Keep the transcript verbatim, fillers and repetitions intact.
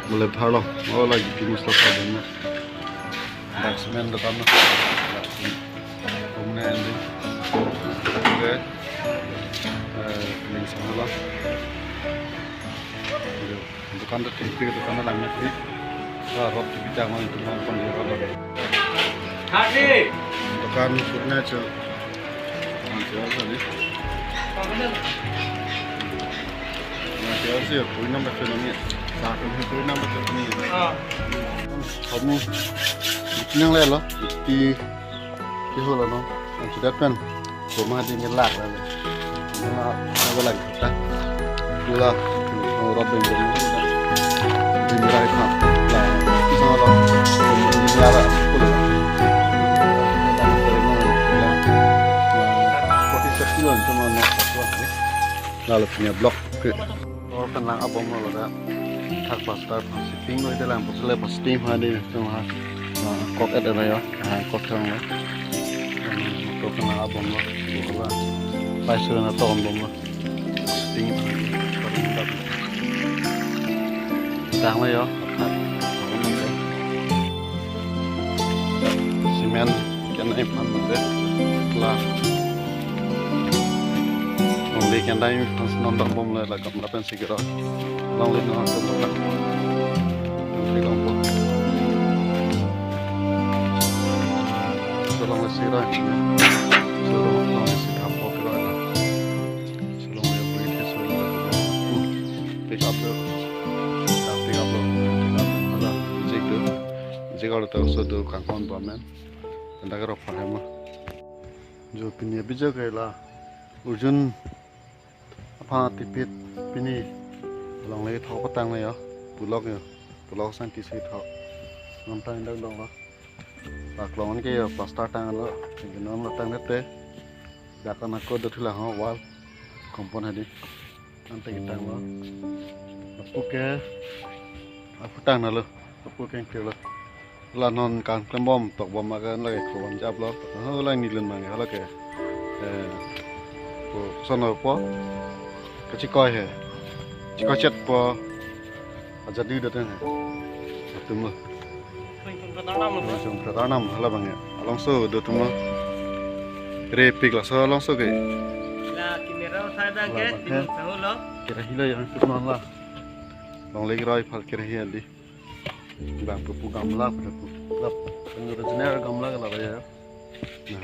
Mule tharlo, oh, lagi timus lo tharlo na. Dak semen dokan lo. Omne endi. Oke. Eh, ning sama lo. Dokan tu tipi, dokan tu langnya tipi. Ah, rot tipi jangan itu mau pon dia rot. Hadi. Dokan food na cho. Nanti apa ni? Nanti apa sih? Koi nama channel ni. Satu ni koi nama channel ni. Ah. Kamu. Ini yang lain lo. Di, di hula no. Ang sudah kan. Cuma di ngelak lah. Ngelak. Apa lagi? Kita. Gula. Rot deng deng. Di mirai khap. Lah. Bisa lo. Di mirai khap. Forty six kilo cuma no. Lalu punya blok. Oke. Or pen lang abom lo da. Thak pastor pasi ping lo ite lang pasle pasi ping ha di tum ha. Kok et et ya. Ha kok thang lo. Motor pen lang abom lo. Bola. Pai sura na ton bom lo. Pasi ping. Tang lo yo. Semen kena ipan mate. Kla. Longle kena ipan non dam bom le la gamla pen si kiro. Longle no dam bom. Longle dam bom. So longle si ro. So longle si tham bom kiro la. So longle bui the so longle. Pick up lo. Pick up lo. Pick up lo. Hala. Jik do. Jik alo ta so do kangkon bom men. Anda karo paham. Jo pini abija ke la Arjun aphan tipit pini longle thok patang na yo. Pulok yo. Pulok sang kisi thok. Nonta indak dong lo. Paklong ke yo plaster tang lo. Ke non lo tang nete. Dak ana ko do thula ho wall. Kompon hadi. Ante kitang lo. Lapu ke. Aku tang na lo. Lapu ke ke lo. La non kan klem bom tok bom akan lagi ko bom jap lo. Oh, la ni lun mang hala ke. Eh. Ko sono po. Kachikoi he. Chikoi chet po. Aja di do ten he. Atum lo. Langsung ke tanam hala bang ya. Alongso do tum lo. Re pik laso alongso ke. La kamera uthai bang ke, la bang ke. Timus sangu lo. Kira hila yang tum lo la. Longle roi phal kira hi andi. Bang pu pu gamla pu pu. Lap. Original gamla ke la ya. Nah.